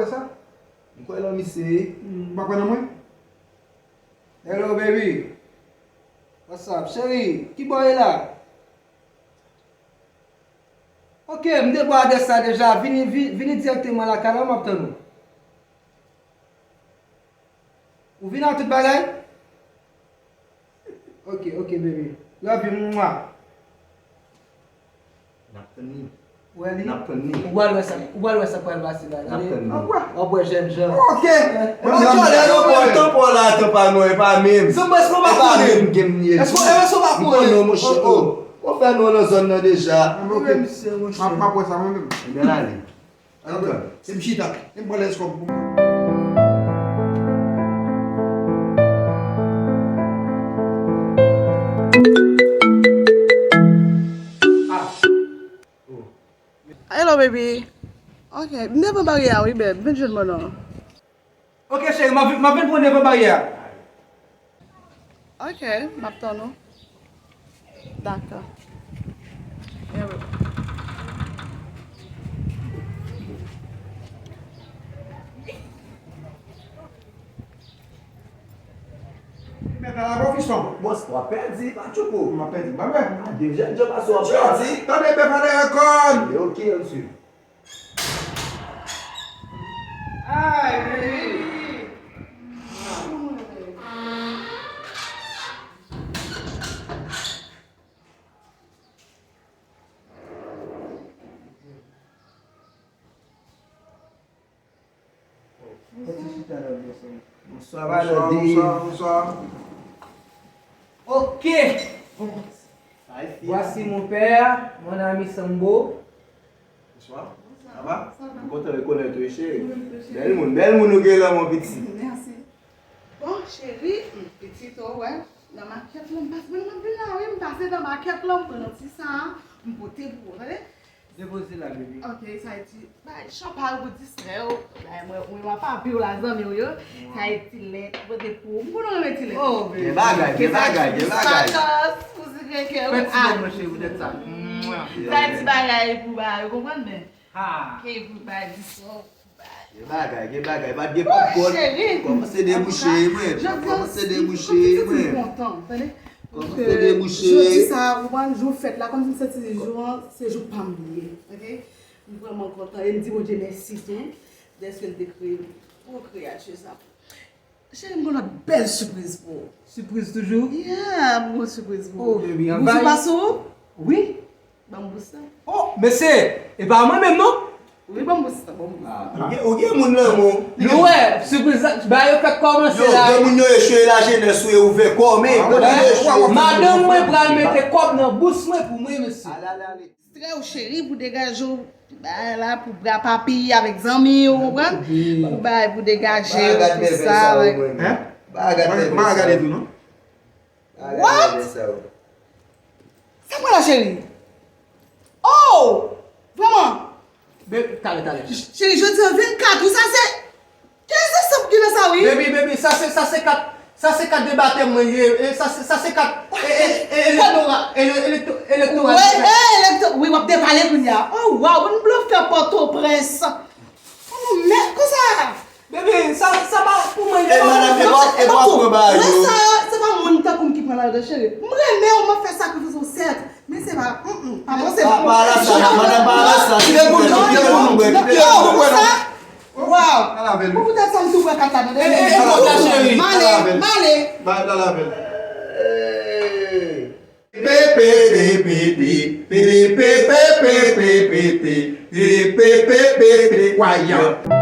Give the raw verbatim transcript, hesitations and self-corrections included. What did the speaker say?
wè sa. M kwè nan misye. M pa kwè nan mwen. Hello, baby. What's up, cheri? Ki bò w ye la? Ok, m te ba w adrès la deja. Vini, vi- vini dirèkteman lakay la, m ap tann ou. Ou vin ak tout bagay? Ok, ok, baby. Love you, mwa. N ap tann li. Ou wè li? N ap tann li. Ou pral wè sa, ou pral wè sa pral pase la. N ap tann li. W ap wè. W ap wè jènjan. Ok. Mwen, mwen, mwen, mwen, tan pa w la, tan pa nou, e pa menm. Zanmi, èske w pa konnen? E pa menm game li ye. Èske, èske w pa konnen? M konnen w, monchè. Oh, oh. Ou fè nou nan zòn nan deja. Ok. M ap, m ap wè sa mwen menm. Ebyen, ale. Antan, se m chita, se m pran lès kòb pou mwen. Ah. Oh. Hello, baby. Ok, m devan baryè a, wi, babe. Vin jwenn mwen non. Ok, cheri, m ap vin, m ap vin pran devan baryè a. Ok, m ap tann ou. Dakò. Alright. Mèt la la, bon, fiston. Bòs, w ap pèdi, pa tchouko. M ap pèdi, m ap pèdi. A de jèn jan pase w ap pèdi. Tande, bèf ale rekòn. Ok, ann swiv. Ay, baby. Bonswa, bonswa, bonswa. Ok. Voici mon père, mon ami Sambo. Bonswa. Sa va? Sa va. M kontan rekonèt ou, cheri. Bèl moun, bèl moun ou gen la, mon pitit. Mèsi. Bon, cheri, pitit ou wè, nan makèt lan, m pase, mwen, m ap vin la, wi, m pase nan makèt lan, m pran ti sa, m pote pou ou, tande? Depoze la, baby. Ok, sa e ti, bay, chanpay pou distrè w. Bay mwen, mwen, m ap api w la, zanmi w yo. Sa e ti lèt, pote pou ou. M konnen w renmen ti lèt. Oh, baby. Gen bagay, gen bagay, gen bagay. Sakòs, pou si gen kè w. Fè ti lèt, mon cheri, poutèt sa. Sa e ti bagay pou bay, ou konprann, men. Ha. Ke pou bay distrè w. Gen bagay, gen bagay, pa t gen popcorn. Kòmanse debouche, mwen. Kòmanse debouche, mwen. Kòmanse debouche. Jodi sa, ou konn jou fèt la, kòm si m santi jou an, se jou pa m li ye. Ok? M vrèman kontan. E m di Bondye mèsi tou, dèske l te kreye m. Pou kreyati sa. Cheri, m gen lòt bèl sipriz pou ou. Sipriz toujou? Yeah, m gen sipriz pou ou. Oh, baby, Bous ou pa sou ou? Wi. Ban m bous la. Oh, mesye, e pa mwen menm non? Wi, ban m bous la, ban m bous la. Ou gen- Ou gen moun nan men w. Nou wè, sipriz la, ba yo fèk kòmanse Yo, la. Gen moun yo echwe laje nan sou e ouvè kò, men yo laje echwe. Madanm mwen pral mete kòb nan bous mwen pou mwen, mesye. Distrè w cheri pou degaje w. Bay la pou bra papi avèk zanmi, ou konprann? Pou bay pou degaje w, tout sa. Hein? Pa gade Mwen gade tou non. What? Sa mwen la cheri? Oh! Vrèman? Talè, talè. Cheri, jodi an vennkat, wi, sa se kenz dessanm ki nan sa, wi. Baby, baby, sa se sa se kat sa se kat de batèm mwen ye. E sa se sa se kat e- e- e- elektora ele- elekto- elektoral. Wi, e, elektò, wi, w ap depale kounye a. Oh, wow, bon blofè Pòtoprens. Kòman mèt konsa? Baby, sa sa pa pou mwen E madanm, e pa e pa pran bagay yo. Sa, se pa moun tankou m ki pran ladan cheri. M renmen w, m ap fè sakrifis ou sèt. Men se pa, mm, mm, pa bon, se Pa pa la sa, madanm pa la sa. Kite pou nou, kite pou nou, bwè, kite pou nou, bwè, non. Wow! Ala avè l. Pou poutèt sa m tou pran kat la nan E, e, e, kòb la, cheri. Male, male. Ba ala avè l. Pepe, pepe, pepe, pepe, pepe, pepe, pepe, pepe, pepe, pepe, pepe, pepe, pepe,